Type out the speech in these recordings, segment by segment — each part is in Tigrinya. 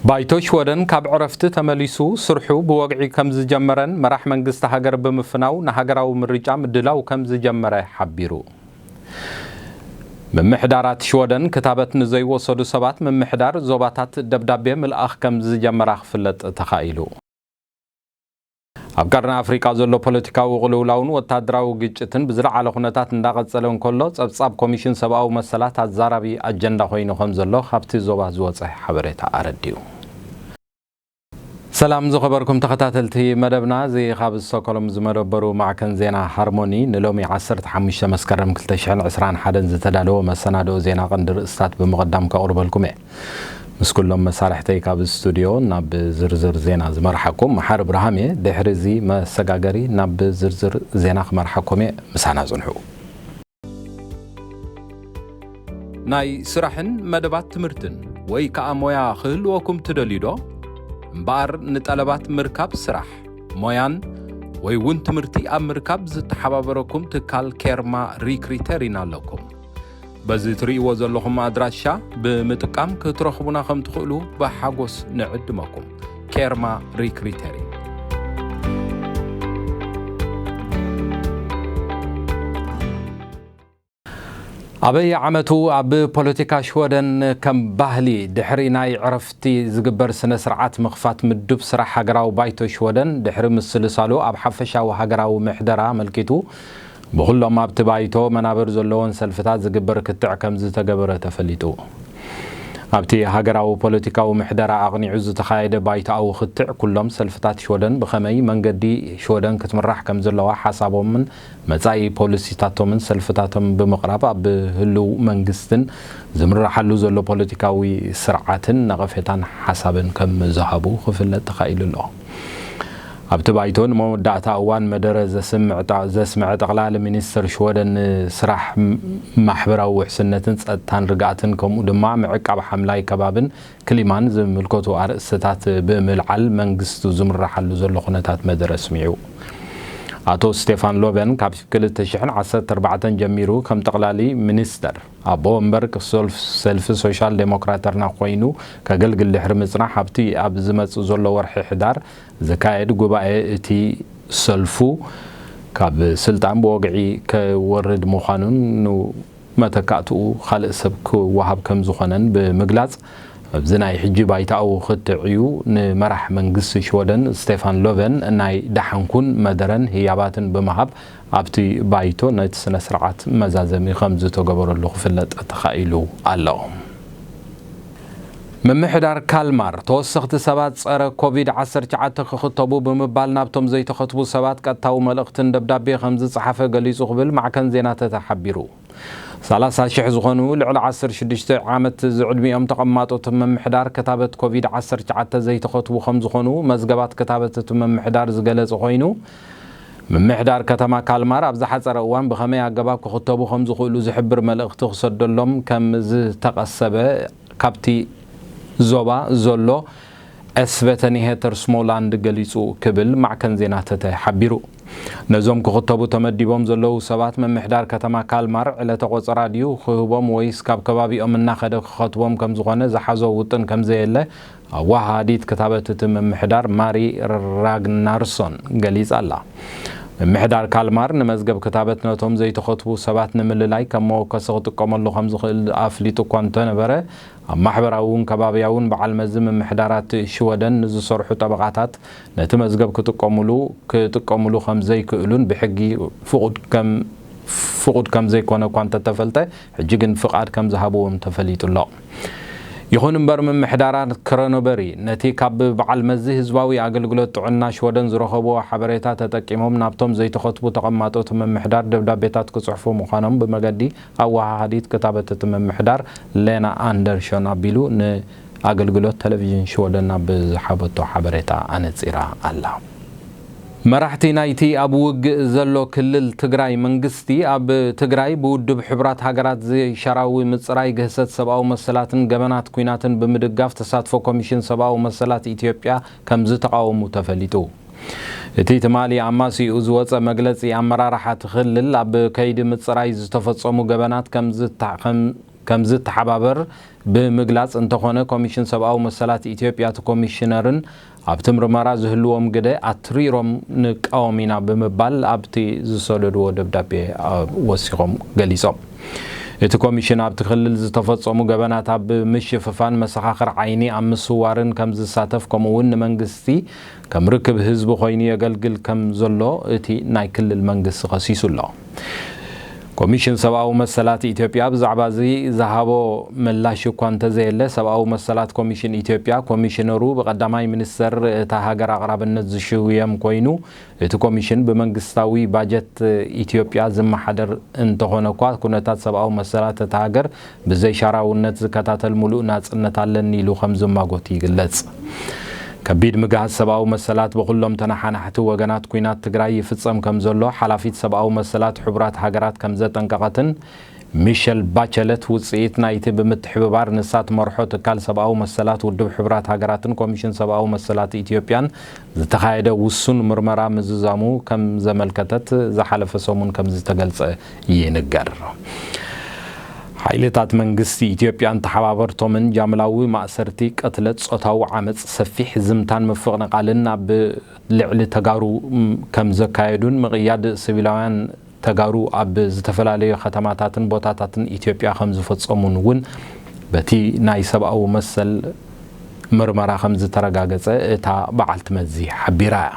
ባይቶ ሽወደን ካብ ዕረፍቲ ተመሊሱ ስርሑ ብወግዒ ከም ዝጀመረን መራሕ መንግስቲ ሃገር ብምፍናው ንሃገራዊ ምርጫ ምድላው ከም ዝጀመረ ሓቢሩ። ምምሕዳራት ሽወደን ክታበት ንዘይወሰዱ ሰባት ምምሕዳር ዞባታት ደብዳቤ ምልኣኽ ከም ዝጀመራ ክፍለጥ ተኻኢሉ። ኣብ ቀርኒ ኣፍሪቃ ዘሎ ፖለቲካዊ ቅልውላውን ወታደራዊ ግጭትን ብዝለዓለ ኩነታት እንዳቐጸለ እንከሎ፣ ጸብጻብ ኮሚሽን ሰብኣዊ መሰላት ኣዛራቢ ኣጀንዳ ኮይኑ ከም ዘሎ ካብቲ ዞባ ዝወጸ ሓበሬታ ኣረዲኡ። ሰላም ዝኸበርኩም ተኸታተልቲ መደብና፣ እዚ ካብ ስቶኮልም ዝመደበሩ ማዕከን ዜና ሃርሞኒ ንሎሚ ዓሰርተ ሓሙሽተ መስከረም ክልተ ሽሕን ዕስራን ሓደን ዝተዳለወ መሰናድኦ ዜና ቀንዲ ርእስታት ብምቕዳም ከቕርበልኩም እየ። ምስ ኩሎም መሳርሕተይ ካብ ስቱዲዮ ናብ ዝርዝር ዜና ዝመርሓኩም መሓሪ ብርሃም እየ። ድሕሪ እዚ መሰጋገሪ ናብ ዝርዝር ዜና ክመርሓኩም እየ። ምሳና ጽንሑ። ናይ ስራሕን መደባት ትምህርትን ወይ ከኣ ሞያ ክህልወኩም ትደልዩ ዶ? እምበኣር ንጠለባት ምርካብ ስራሕ፣ ሞያን ወይ እውን ትምህርቲ ኣብ ምርካብ ዝተሓባበረኩም ትካል ኬርማ ሪክሪተሪን ኣለኩም። በዚ ትርእይዎ ዘለኹም ኣድራሻ ብምጥቃም ክትረኽቡና ከም ትኽእሉ ብሓጎስ ንዕድመኩም። ኬርማ ሪክሪተሪን። ኣበየ ዓመቱ ኣብ ፖለቲካ ሽወደን ከም ባህሊ ድሕሪ ናይ ዕረፍቲ ዝግበር ስነ ስርዓት ምኽፋት ምዱብ ስራሕ ሃገራዊ ባይቶ ሽወደን ድሕሪ ምስልሳሉ ኣብ ሓፈሻዊ ሃገራዊ ምሕደራ ኣመልኪቱ ብኹሎም ኣብቲ ባይቶ መናብር ዘለዎን ሰልፍታት ዝግበር ክትዕ ከም ዝተገበረ ተፈሊጡ። ኣብቲ ሃገራዊ ፖለቲካዊ ምሕደራ ኣቕኒዑ ዝተኻየደ ባይቶኣዊ ክትዕ ኩሎም ሰልፍታት ሽወደን ብኸመይ መንገዲ ሽወደን ክትምራሕ ከም ዘለዋ ሓሳቦምን መጻኢ ፖሊሲታቶምን ሰልፍታቶም ብምቕራብ ኣብ ህልው መንግስትን ዝምረሓሉ ዘሎ ፖለቲካዊ ስርዓትን ነቐፌታን ሓሳብን ከም ዝሃቡ ክፍለጥ ተኻኢሉ ኣሎ። ኣብቲ ባይቶ ንመወዳእታ እዋን መደረ ዘስምዕ ጠ-፣ ዘስምዐ ጠቕላሊ ሚኒስተር ሽወደን ንስራሕ ም-፣ ማሕበራዊ ውሕስነትን ጸጥታን ርግኣትን ከምኡ ድማ ምዕቃብ ሓምላይ ከባብን ክሊማን ዝምልከቱ ኣርእስትታት ብምልዓል መንግስቱ ዝምረሓሉ ዘሎ ኩነታት መደረ ኣስሚዑ። ኣቶ ስቴፋን ሎቨን ካብ ክልተ ሽሕን ዓሰርተ ኣርባዕተን ጀሚሩ ከም ጠቕላሊ ሚኒስተር ኣቦ ወንበር ሰልፍ-፣ ሰልፊ ሶሻል ዴሞክራተርና ኮይኑ ከገልግል ድሕሪ ምጽናሕ ኣብቲ ኣብ ዝመጽእ ዘሎ ወርሒ ሕዳር ዝካየድ ጉባኤ እቲ ሰልፉ ካብ ስልጣን ብወግዒ ክወርድ ምዃኑን መተካእትኡ ካልእ ሰብ ክወሃብ ከም ዝኾነን ብምግላጽ፣ ኣብዚ ናይ ሕጂ ባይታኡ ክትዕ እዩ ንመራሕ መንግስቲ ሽወደን ስቴፋን ሎቨን ናይ ደሓንኩን መደረን ህያባትን ብምሃብ ኣብቲ ባይቶ ነቲ ስነ ስርዓት መዛዘሚ ከም ዝተገበረሉ ክፍለጥ ተኻኢሉ ኣሎ። ምምሕዳር ካልማር ተወሰኽቲ ሰባት ጸረ ኮቪድ ዓሰርተ ትሽዓተ ክኽተቡ ብምባል ናብቶም ዘይተኸትቡ ሰባት ቀጥታዊ መልእኽትን ደብዳቤ ከም ዝጸሓፈ ገሊጹ ክብል ማዕከን ዜና ተተ ሓቢሩ። ሰላሳ ሽሕ ዝኾኑ ልዕሊ ዓሰርተ ሽዱሽተ ዓመት ዝዕድሚኦም ተቐማጦ እቲ ምምሕዳር ክታበት ኮቪድ ዓሰርተ ትሽዓተ ዘይተኸትቡ ከም ዝኾኑ መዝገባት ክታበት እቲ ምምሕዳር ዝገለጸ ኮይኑ፣ ምምሕዳር ከተማ ካልማር ኣብ ዝሓጸረ እዋን ብኸመይ ኣገባብ ክኽተቡ ከም ዝኽእሉ ዝሕብር መልእኽቲ ክሰደሎም ከም ዝተቐሰበ ካብቲ ዞባ ዘሎ ኤስቨተ ኒሄተር ስሞላንድ ገሊጹ ክብል ማዕከን ዜና ተተ ሓቢሩ። ነዞም ክኽተቡ ተመዲቦም ዘለዉ ሰባት ምምሕዳር ከተማ ካልማር ዕለተ ቆጸራ ድዩ ክህቦም ወይስ ካብ ከባቢኦም እናኸደ ክኸትቦም ከም ዝኾነ ዝሓዞ ውጥን ከም ዘየለ ኣወሃሃዲት ክታበት እቲ ምምሕዳር ማሪ ራግናርሶን ገሊጻ ኣላ። ምምሕዳር ካልማር ንመዝገብ ክታበት ነቶም ዘይተኸትቡ ሰባት ንምልላይ ከም መወከሲ ክጥቀመሉ ከም ዝኽእል ኣፍሊጡ እኳ እንተነበረ፣ ኣብ ማሕበራውን ከባብያውን በዓል መዚ ምምሕዳራት ሽወደን ንዝሰርሑ ጠበቓታት ነቲ መዝገብ ክጥቀሙሉ፣ ክጥቀሙሉ ከም ዘይክእሉን ብሕጊ ፍቑድ ከም፣ ፍቑድ ከም ዘይኮነ እኳ እንተተፈልጠ፣ ሕጂ ግን ፍቓድ ከም ዝሃብዎም ተፈሊጡ ኣሎ። ይኹን እምበር፣ ምምሕዳራት ክረኖበሪ ነቲ ካብ በዓል መዚ ህዝባዊ ኣገልግሎት ጥዕና ሽወደን ዝረኸብዎ ሓበሬታ ተጠቂሞም ናብቶም ዘይተኸትቡ ተቐማጦ እቲ ምምሕዳር ደብዳቤታት ክጽሕፉ ምዃኖም ብመገዲ ኣወሃሃዲት ክታበት እቲ ምምሕዳር ሌና ኣንደርሾን ኣቢሉ ንኣገልግሎት ቴሌቪዥን ሽወደን ኣብ ዝሓበቶ ሓበሬታ ኣነጺራ ኣላ። መራሕቲ ናይቲ ኣብ ውግእ ዘሎ ክልል ትግራይ መንግስቲ፣ ኣብ ትግራይ ብውድብ ሕቡራት ሃገራት ዘይሻራዊ ምጽራይ ግህሰት ሰብኣዊ መሰላትን ገበናት ኲናትን ብምድጋፍ ተሳትፎ ኮሚሽን ሰብኣዊ መሰላት ኢትዮጵያ ከም ዝተቓወሙ ተፈሊጡ። እቲ ትማሊ ኣማሲኡ ዝወጸ መግለጺ፣ ኣመራርሓ እቲ ክልል ኣብ ከይዲ ምጽራይ ዝተፈጸሙ ገበናት ከም ዝታ-፣ ከም ከም ዝተሓባበር ብምግላጽ፣ እንተኾነ ኮሚሽን ሰብኣዊ መሰላት ኢትዮጵያ እቲ ኮሚሽነርን ኣብቲ ምርመራ ዝህልዎም ግደ ኣትሪሮም ንቃወም ኢና ብምባል ኣብቲ ዝሰደድዎ ደብዳቤ ወሲኾም ገሊጾም። እቲ ኮሚሽን ኣብቲ ክልል ዝተፈጸሙ ገበናት ኣብ ምሽፍፋን፣ መሰኻኽር ዓይኒ ኣብ ምስዋርን ከም ዝሳተፍ፣ ከምኡ እውን ንመንግስቲ ከም ርክብ ህዝቢ ኮይኑ የገልግል ከም ዘሎ እቲ ናይ ክልል መንግስቲ ከሲሱ ኣሎ። ኮሚሽን ሰብኣዊ መሰላት ኢትዮጵያ ብዛዕባ እዚ ዝሃቦ ምላሽ እኳ እንተዘየለ፣ ሰብኣዊ መሰላት ኮሚሽን ኢትዮጵያ ኮሚሽነሩ ብቀዳማይ ሚኒስተር እታ ሃገር ኣቕራብነት ዝሽውየም ኮይኑ፣ እቲ ኮሚሽን ብመንግስታዊ ባጀት ኢትዮጵያ ዝመሓደር እንተኾነ እኳ፣ ኩነታት ሰብኣዊ መሰላት እታ ሃገር ብዘይሻራውነት ዝከታተል ሙሉእ ናጽነት ኣለኒ ኢሉ ከም ዝማጎት ይግለጽ። ከቢድ ምግሃስ ሰብኣዊ መሰላት ብኹሎም ተነሓናሕቲ ወገናት ኲናት ትግራይ ይፍጸም ከም ዘሎ ሓላፊት ሰብኣዊ መሰላት ሕቡራት ሃገራት ከም ዘጠንቀቐትን፣ ሚሸል ባቸለት ውጽኢት ናይቲ ብምትሕብባር ንሳ ትመርሖ ትካል ሰብኣዊ መሰላት ውድብ ሕቡራት ሃገራትን ኮሚሽን ሰብኣዊ መሰላት ኢትዮጵያን ዝተኻየደ ውሱን ምርመራ ምዝዛሙ ከም ዘመልከተት ዝሓለፈ ሰሙን ከም ዝተገልጸ ይንገር። ሓይልታት መንግስቲ ኢትዮጵያን ተሓባበርቶምን ጃምላዊ ማእሰርቲ፣ ቅትለት፣ ጾታዊ ዓመጽ፣ ሰፊሕ ዝምታን ምፍቕንቓልን ኣብ ልዕሊ ተጋሩ ከም ዘካየዱን ምቕያድ ሲቪላውያን ተጋሩ ኣብ ዝተፈላለዩ ከተማታትን ቦታታትን ኢትዮጵያ ከም ዝፈጸሙን እውን በቲ ናይ ሰብኣዊ መሰል ምርመራ ከም ዝተረጋገጸ እታ በዓልቲ መዚ ሓቢራ እያ።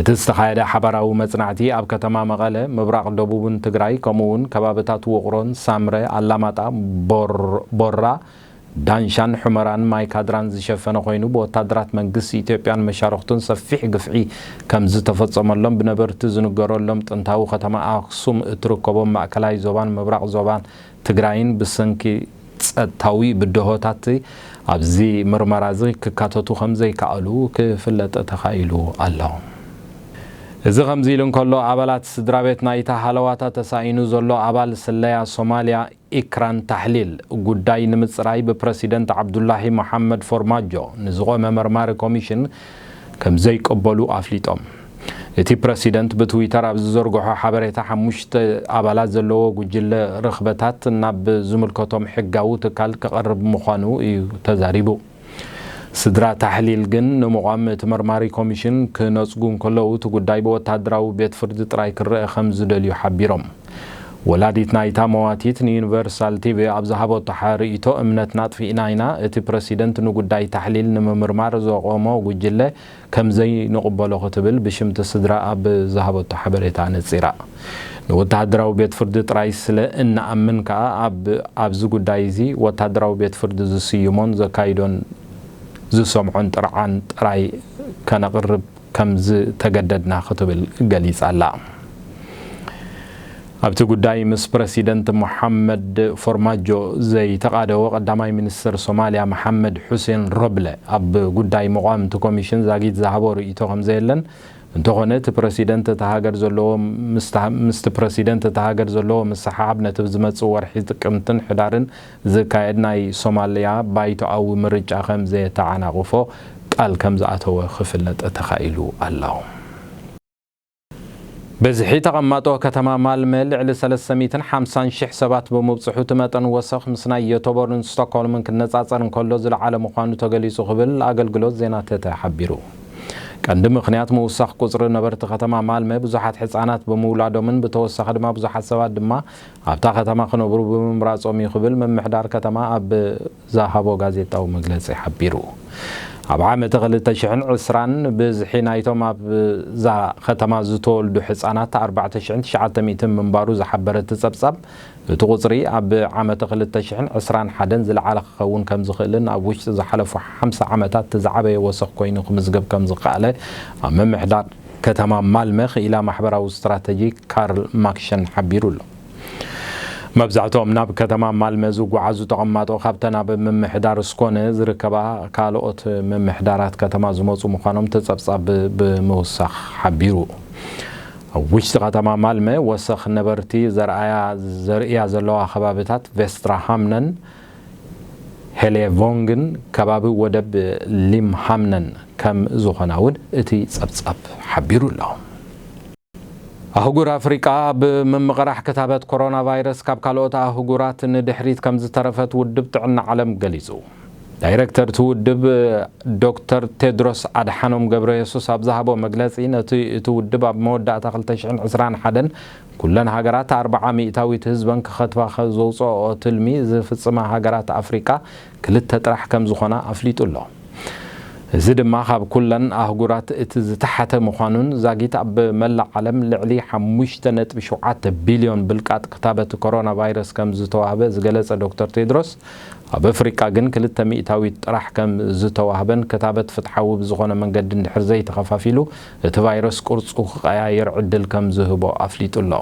እቲ ዝተኻየደ ሓባራዊ መጽናዕቲ ኣብ ከተማ መቐለ፣ ምብራቕ ደቡብን ትግራይ፣ ከምኡ እውን ከባብታት ውቕሮን ሳምረ፣ ኣላማጣ፣ ቦር-፣ ቦራ፣ ዳንሻን ሑመራን ማይካድራን ዝሸፈነ ኮይኑ፣ ብወታደራት መንግስቲ ኢትዮጵያን መሻርኽቱን ሰፊሕ ግፍዒ ከም ዝተፈጸመሎም ብነበርቲ ዝንገረሎም ጥንታዊ ከተማ ኣክሱም እትርከቦም ማእከላይ ዞባን ምብራቕ ዞባን ትግራይን ብሰንኪ ጸጥታዊ ብድሆታት ኣብዚ ምርመራ እዚ ክካተቱ ከም ዘይከኣሉ ክፍለጥ ተኻኢሉ ኣሎ። እዚ ከምዚ ኢሉ እንከሎ፣ ኣባላት ስድራ ቤት ናይታ ሃለዋታ ተሳኢኑ ዘሎ ኣባል ስለያ ሶማልያ ኢክራን ታሕሊል ጉዳይ ንምጽራይ ብፕረሲደንት ዓብዱላሂ መሓመድ ፎርማጆ ንዝቖመ መርማሪ ኮሚሽን ከም ዘይቀበሉ ኣፍሊጦም። እቲ ፕረሲደንት ብትዊተር ኣብ ዝዘርግሖ ሓበሬታ፣ ሓሙሽተ ኣባላት ዘለዎ ጉጅለ ርኽበታት ናብ ዝምልከቶም ሕጋዊ ትካል ክቐርብ ምዃኑ እዩ ተዛሪቡ። ስድራ ታሕሊል ግን ንምቋም እቲ መርማሪ ኮሚሽን ክነጽጉ እንከለዉ፣ እቲ ጉዳይ ብወታደራዊ ቤት ፍርዲ ጥራይ ክረአ ከም ዝደልዩ ሓቢሮም። ወላዲት ናይታ መዋቲት ንዩኒቨርሳል ቲቪ ኣብ ዝሃበቶ ሓ-፣ ርእይቶ፣ እምነትና ኣጥፊእና ኢና፣ እቲ ፕረሲደንት ንጉዳይ ታሕሊል ንምምርማር ዘቖሞ ጉጅለ ከም ዘይንቕበሎ ክትብል ብሽምቲ ስድራ ኣብ ዝሃበቶ ሓበሬታ ኣነጺራ። ንወተሃደራዊ ቤት ፍርዲ ጥራይ ስለ እንኣምን ከኣ ኣብ፣ ኣብዚ ጉዳይ እዚ ወተሃደራዊ ቤት ፍርዲ ዝስይሞን ዘካይዶን ዝሰምዖን ጥርዓን ጥራይ ከነቕርብ ከም ዝተገደድና ክትብል ገሊጻ ኣላ። ኣብቲ ጉዳይ ምስ ፕረሲደንት ሞሓመድ ፎርማጆ ዘይተቓደወ ቀዳማይ ሚኒስትር ሶማልያ መሓመድ ሑሴን ሮብለ፣ ኣብ ጉዳይ መቋምቲ ኮሚሽን ዛጊት ዝሃቦ ርእይቶ ከም ዘየለን፣ እንተኾነ እቲ ፕረሲደንት እታ ሃገር ዘለዎ ምስታ-፣ ምስቲ ፕረሲደንት እታ ሃገር ዘለዎ ምስሕሓብ ነቲ ዝመጽእ ወርሒ ጥቅምትን ሕዳርን ዝካየድ ናይ ሶማልያ ባይቶኣዊ ምርጫ ከም ዘየተዓናቕፎ ቃል ከም ዝኣተወ ክፍለጥ ተኻኢሉ ኣሎ። ብዝሒ ተቐማጦ ከተማ ማልመ ልዕሊ ሰለስተ ሚእትን ሓምሳን ሽሕ ሰባት ብምብጽሑ፣ እቲ መጠን ወሰኽ ምስ ናይ ዮቶቦርን ስቶክሆልምን ክነጻጸር እንከሎ ዝለዓለ ምዃኑ ተገሊጹ ክብል ኣገልግሎት ዜና ተተ ሓቢሩ። ቀንዲ ምኽንያት ምውሳኽ ቁጽሪ ነበርቲ ከተማ ማልመ ብዙሓት ሕጻናት ብምውላዶምን ብተወሳኺ ድማ ብዙሓት ሰባት ድማ ኣብታ ከተማ ክነብሩ ብምምራጾም እዩ ክብል ምምሕዳር ከተማ ኣብ ዝሃቦ ጋዜጣዊ መግለጺ ሓቢሩ። ኣብ ዓመተ ክልተ ሽሕን ዕስራን ብዝሒ ናይቶም ኣብዛ ከተማ ዝተወልዱ ሕጻናት ኣርባዕተ ሽሕን ትሽዓተ ሚእትን ምንባሩ ዝሓበረ እቲ ጸብጻብ፣ እቲ ቁጽሪ ኣብ ዓመተ ክልተ ሽሕን ዕስራን ሓደን ዝለዓለ ክኸውን ከም ዝኽእልን ኣብ ውሽጢ ዝሓለፉ ሓምሳ ዓመታት እቲ ዝዓበየ ወሰኽ ኮይኑ ክምዝገብ ከም ዝኸኣለ ኣብ ምምሕዳር ከተማ ማልመ ክኢላ ማሕበራዊ ስትራተጂ ካርል ማክሸን ሓቢሩ ኣሎ። መብዛሕትኦም ናብ ከተማ ማልመ ዝጓዓዙ ተቐማጦ ካብተን ኣብ ምምሕዳር ስኮነ ዝርከባ ካልኦት ምምሕዳራት ከተማ ዝመጹ ምዃኖም እቲ ጸብጻብ ብምውሳኽ ሓቢሩ። ኣብ ውሽጢ ከተማ ማልመ ወሰኽ ነበርቲ ዘርኣያ፣ ዘርእያ ዘለዋ ከባብታት ቬስትራ ሃምነን፣ ሄሌቮንግን ከባቢ ወደብ ሊም ሃምነን ከም ዝኾና እውን እቲ ጸብጻብ ሓቢሩ ኣሎ። ኣህጉር ኣፍሪቃ ኣብ ምምቕራሕ ክታበት ኮሮና ቫይረስ ካብ ካልኦት ኣህጉራት ንድሕሪት ከም ዝተረፈት ውድብ ጥዕና ዓለም ገሊጹ። ዳይረክተር እቲ ውድብ ዶክተር ቴድሮስ ኣድሓኖም ገብረ የሱስ ኣብ ዝሃቦ መግለጺ፣ ነቲ እቲ ውድብ ኣብ መወዳእታ ክልተ ሽሕን ዕስራን ሓደን ኩለን ሃገራት ኣርብዓ ሚእታዊት ህዝበን ክኸትባ ዘውፅኦ ትልሚ ዝፍጽማ ሃገራት ኣፍሪቃ ክልተ ጥራሕ ከም ዝኾና ኣፍሊጡ ኣሎ። እዚ ድማ ካብ ኩለን ኣህጉራት እቲ ዝተሓተ ምዃኑን ዛጊት ኣብ መላእ ዓለም ልዕሊ ሓሙሽተ ነጥቢ ሸውዓተ ቢልዮን ብልቃጥ ክታበት ኮሮና ቫይረስ ከም ዝተዋህበ ዝገለጸ ዶክተር ቴድሮስ፣ ኣብ ኣፍሪቃ ግን ክልተ ሚእታዊት ጥራሕ ከም ዝተዋህበን ክታበት ፍትሓዊ ብዝኾነ መንገዲ እንድሕር ዘይተኸፋፊሉ እቲ ቫይረስ ቅርጹ ክቀያየር ዕድል ከም ዝህቦ ኣፍሊጡ ኣሎ።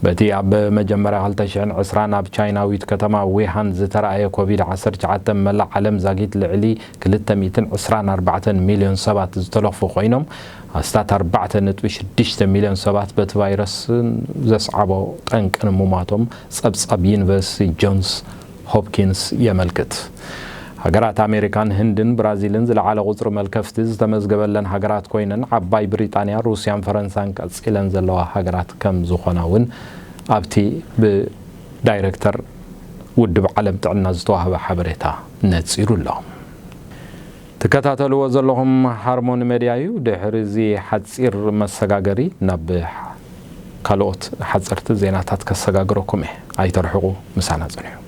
በቲ ኣብ መጀመርያ ክልተ ሽሕን ዕስራን ኣብ ቻይናዊት ከተማ ዊሃን ዝተራእየ ኮቪድ ዓሰርተ ትሽዓተ መላእ ዓለም ዛጊት ልዕሊ ክልተ ሚእትን ዕስራን ኣርባዕተን ሚልዮን ሰባት ዝተለኽፉ ኮይኖም፣ ኣስታት ኣርባዕተ ነጥቢ ሽዱሽተ ሚልዮን ሰባት በቲ ቫይረስ ዘስዓቦ ጠንቂ ንሙማቶም ጸብጻብ ዩኒቨርሲቲ ጆንስ ሆፕኪንስ የመልክት። ሃገራት ኣሜሪካን ህንድን ብራዚልን ዝለዓለ ቁጽሪ መልከፍቲ ዝተመዝገበለን ሃገራት ኮይነን፣ ዓባይ ብሪጣንያ፣ ሩስያን ፈረንሳን ቀጺለን ዘለዋ ሃገራት ከም ዝኾና እውን ኣብቲ ብዳይረክተር ውድብ ዓለም ጥዕና ዝተዋህበ ሓበሬታ ነጺሩ ኣሎ። ትከታተልዎ ዘለኹም ሃርሞኒ ሜድያ እዩ። ድሕሪ እዚ ሓጺር መሰጋገሪ ናብ ካልኦት ሓጸርቲ ዜናታት ከሰጋግረኩም እየ። ኣይተርሕቑ፣ ምሳና ጽንሑ።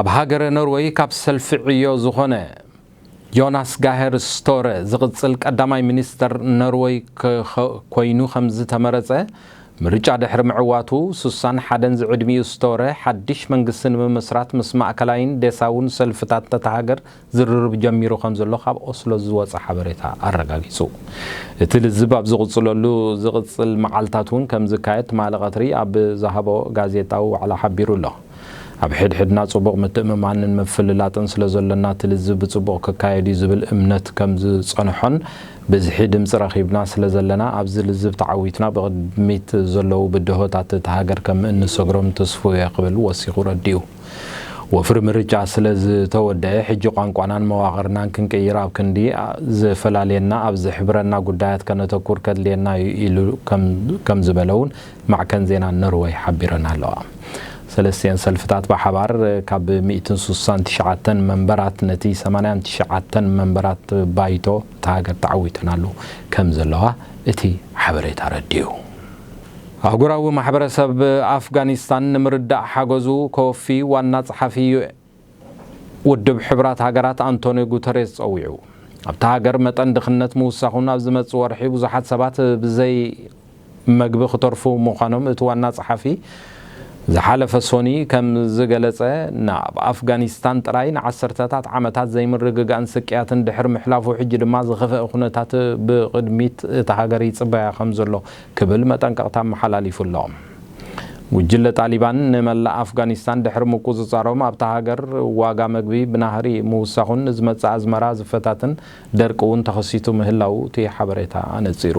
ኣብ ሃገረ ኖርወይ ካብ ሰልፊ ዕዮ ዝኾነ ዮናስ ጋሄር ስቶረ ዝቕጽል ቀዳማይ ሚኒስተር ኖርወይ ክኸ-፣ ኮይኑ ከም ዝተመረጸ ምርጫ ድሕሪ ምዕዋቱ፣ ስሳን ሓደን ዝዕድሚኡ ስቶረ ሓድሽ መንግስቲ ንምምስራት ምስ ማእከላይን ዴሳውን ሰልፍታት እታ ሃገር ዝርርብ ጀሚሩ ከም ዘሎ ካብ ኦስሎ ዝወጸ ሓበሬታ ኣረጋጊጹ። እቲ ልዝብ ኣብ ዝቕጽለሉ ዝቕጽል መዓልታት እውን ከም ዝካየድ ትማሊ ቀትሪ ኣብ ዝሃቦ ጋዜጣዊ ዋዕላ ሓቢሩ ኣሎ። ኣብ ሕድሕድና ጽቡቕ ምትእምማንን ምፍልላጥን ስለ ዘሎና፣ እቲ ልዝብ ብጽቡቕ ክካየድ እዩ ዝብል እምነት ከም ዝጸንሖን፣ ብዝሒ ድምጺ ረኺብና ስለ ዘለና፣ ኣብዚ ልዝብ ተዓዊትና ብቕድሚት ዘለዉ ብድሆታት እታ ሃገር ከም እንሰግሮም ተስፉ እየ ክብል ወሲኹ ረዲኡ። ወፍሪ ምርጫ ስለ ዝተወደአ፣ ሕጂ ቋንቋናን መዋቕርናን ክንቅይር ኣብ ክንዲ ዝፈላልየና፣ ኣብ ዝሕብረና ጉዳያት ከነተኩር ከድልየና እዩ ኢሉ ከም፣ ከም ዝበለ እውን ማዕከን ዜና ኖርወይ ሓቢረን ኣለዋ። ሰለስቲኤን ሰልፍታት ብሓባር ካብ ሚእትን ስሳን ትሽዓተን መንበራት ነቲ ሰማንያን ትሽዓተን መንበራት ባይቶ እታ ሃገር ተዓዊተናሉ ከም ዘለዋ እቲ ሓበሬታ ረዲኡ። ኣህጉራዊ ማሕበረሰብ ኣፍጋኒስታን ንምርዳእ ሓገዙ ከወፊ ዋና ጸሓፊ ውድብ ሕቡራት ሃገራት ኣንቶኒዮ ጉተሬዝ ጸዊዑ። ኣብታ ሃገር መጠን ድኽነት ምውሳኹን ኣብ ዝመጽእ ወርሒ ብዙሓት ሰባት ብዘይ መግቢ ክተርፉ ምዃኖም እቲ ዋና ጸሓፊ ዝሓለፈ ሶኒ ከም ዝገለጸ፣ ናብ ኣፍጋኒስታን ጥራይ ንዓሰርተታት ዓመታት ዘይምርግጋእን ስቅያትን ድሕሪ ምሕላፉ፣ ሕጂ ድማ ዝኸፍአ ኩነታት ብቕድሚት እታ ሃገር ይጽበያ ከም ዘሎ ክብል መጠንቀቕታ ኣመሓላሊፉ ኣሎ። ጉጅለ ጣሊባን ንመላእ ኣፍጋኒስታን ድሕሪ ምቁጽጻሮም፣ ኣብታ ሃገር ዋጋ መግቢ ብናህሪ ምውሳኹን ንዝመጽእ ኣዝመራ ዝፈታትን ደርቂ እውን ተኸሲቱ ምህላዉ እቲ ሓበሬታ ኣነጺሩ።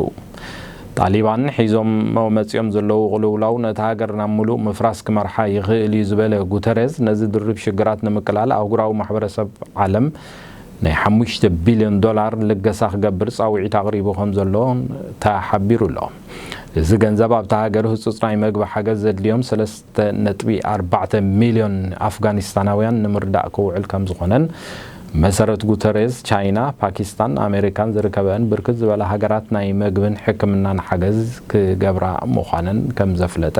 ጣሊባን ሒዞም መጺኦም ዘለዉ ቅልውላው ነታ ሃገር ናብ ምሉእ ምፍራስ ክመርሓ ይኽእል እዩ ዝበለ ጉተሬዝ፣ ነዚ ድርብ ሽግራት ንምቅላል ኣህጉራዊ ማሕበረሰብ ዓለም ናይ ሓሙሽተ ቢልዮን ዶላር ልገሳ ክገብር ጻውዒት ኣቕሪቡ ከም ዘሎ ተሓቢሩ ኣሎ። እዚ ገንዘብ ኣብታ ሃገር ህጹጽ ናይ መግቢ ሓገዝ ዘድልዮም ሰለስተ ነጥቢ ኣርባዕተ ሚልዮን ኣፍጋኒስታናውያን ንምርዳእ ክውዕል ከም ዝኾነን፣ መሰረት ጉተሬዝ፣ ቻይና፣ ፓኪስታን ኣሜሪካን ዝርከበአን ብርክት ዝበላ ሃገራት ናይ መግብን ሕክምናን ሓገዝ ክገብራ ምዃነን ከም ዘፍለጠ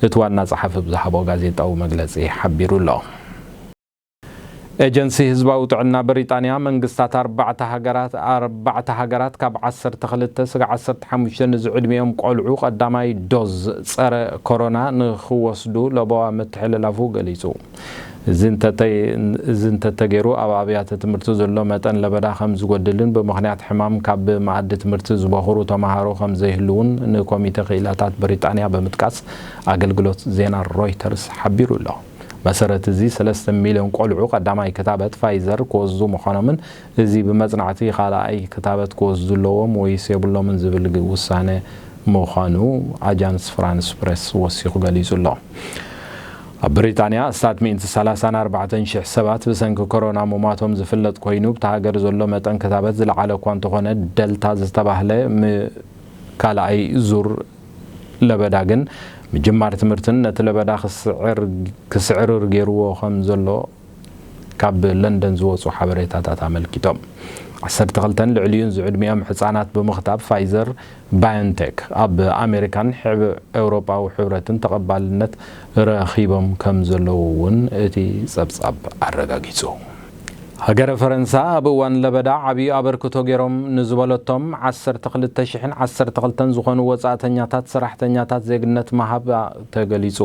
እቲ ዋና ጸሓፊ ብዝሃቦ ጋዜጣዊ መግለጺ ሓቢሩ ኣሎ። ኤጀንሲ ህዝባዊ ጥዕና ብሪጣንያ፣ መንግስታት ኣርባዕተ ሃገራት፣ ኣርባዕተ ሃገራት ካብ ዓሰርተ ክልተ ስጋዕ ዓሰርተ ሓሙሽተ ንዝዕድሚኦም ቆልዑ ቀዳማይ ዶዝ ጸረ ኮሮና ንኽወስዱ ለበዋ ምትሕልላፉ ገሊጹ። እዚ እንተተ-፣ እዚ እንተተገይሩ፣ ኣብ ኣብያተ ትምህርቲ ዘሎ መጠን ለበዳ ከም ዝጎድልን ብምኽንያት ሕማም ካብ መኣዲ ትምህርቲ ዝበኹሩ ተማሃሮ ከም ዘይህልውን ንኮሚተ ክኢላታት ብሪጣንያ ብምጥቃስ ኣገልግሎት ዜና ሮይተርስ ሓቢሩ ኣሎ። መሰረት እዚ፣ ሰለስተ ሚልዮን ቆልዑ ቀዳማይ ክታበት ፋይዘር ክወስዱ ምዃኖምን፣ እዚ ብመጽናዕቲ ካልኣይ ክታበት ክወስዱ ኣለዎም ወይስ የብሎምን ዝብል ግ-፣ ውሳነ ምዃኑ ኣጃንስ ፍራንስ ፕሬስ ወሲኹ ገሊጹ ኣሎ። ኣብ ብሪጣንያ ኣስታት ሚእቲ ሰላሳን ኣርባዕተን ሽሕ ሰባት ብሰንኪ ኮሮና ምሟቶም ዝፍለጥ ኮይኑ፣ ብታ ሃገር ዘሎ መጠን ክታበት ዝለዓለ እኳ እንተኾነ፣ ደልታ ዝተባህለ ም-፣ ካልኣይ ዙር ለበዳ ግን ምጅማር ትምህርትን ነቲ ለበዳ ክስዕር፣ ክስዕርር ገይርዎ ከም ዘሎ ካብ ለንደን ዝወጹ ሓበሬታታት ኣመልኪቶም። ዓሰርተ ክልተን ልዕሊኡን ዝዕድሚኦም ሕጻናት ብምኽታብ ፋይዘር ባዮንቴክ ኣብ ኣሜሪካን ሕብረ ኤውሮጳዊ ሕብረትን ተቐባልነት ረኺቦም ከም ዘለዉ እውን እቲ ጸብጻብ ኣረጋጊጹ። ሃገረ ፈረንሳ ኣብ እዋን ለበዳ ዓብዪ ኣበርክቶ ገይሮም ንዝበለቶም ዓሰርተ ክልተ ሽሕን ዓሰርተ ክልተን ዝኾኑ ወጻእተኛታት ሰራሕተኛታት ዜግነት ምሃባ ተገሊጹ።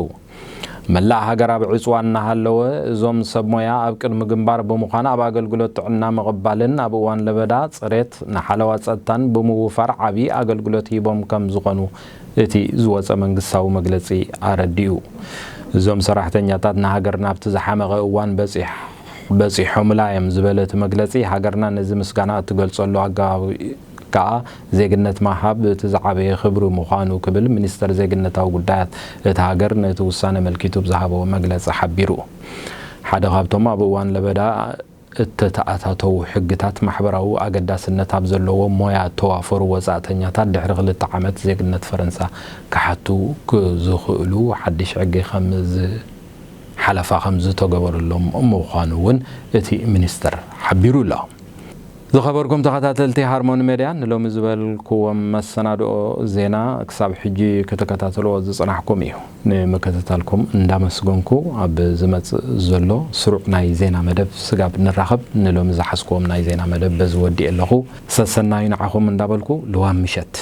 መላእ ሃገር ኣብ ዕጽዋ እናሃለወ፣ እዞም ሰብ ሞያ ኣብ ቅድሚ ግንባር ብምዃን ኣብ ኣገልግሎት ጥዕና ምቕባልን ኣብ እዋን ለበዳ ጽሬት ንሓለዋ ጸጥታን ብምውፋር ዓብዪ ኣገልግሎት ሂቦም ከም ዝኾኑ እቲ ዝወጸ መንግስታዊ መግለጺ ኣረዲኡ። እዞም ሰራሕተኛታት ንሃገር ናብቲ ዝሓመቐ እዋን በጺሕ-፣ በጺሖምላ እዮም ዝበለ እቲ መግለጺ፣ ሃገርና ነዚ ምስጋና እትገልጸሉ ኣገባብ ከኣ ዜግነት ምሃብ እቲ ዝዓበየ ክብሪ ምዃኑ ክብል ሚኒስተር ዜግነታዊ ጉዳያት እታ ሃገር ነቲ ውሳነ ኣመልኪቱ ብዝሃቦ መግለጺ ሓቢሩ። ሓደ ካብቶም ኣብ እዋን ለበዳ እተተኣታተዉ ሕግታት ማሕበራዊ ኣገዳስነት ኣብ ዘለዎ ሞያ እተዋፈሩ ወጻእተኛታት ድሕሪ ክልተ ዓመት ዜግነት ፈረንሳ ክሓቱ ክዝኽእሉ ሓድሽ ሕጊ ከም ዝ-፣ ሓለፋ ከም ዝተገበረሎም ምዃኑ እውን እቲ ሚኒስተር ሓቢሩ ኣሎ። ዝኸበርኩም ተኸታተልቲ ሃርሞኒ ሜድያ፣ ንሎሚ ዝበልክዎም መሰናድኦ ዜና ክሳብ ሕጂ ክትከታተልዎ ዝጸናሕኩም እዩ። ንምክትታልኩም እንዳመስገንኩ፣ ኣብ ዝመጽእ ዘሎ ስሩዕ ናይ ዜና መደብ ስጋብ ንራኸብ፣ ንሎሚ ዝሓዝክዎም ናይ ዜና መደብ በዚ ወዲኤ ኣለኹ። ሰሰናዩ ንዓኹም እንዳበልኩ፣ ልዋም ምሸት።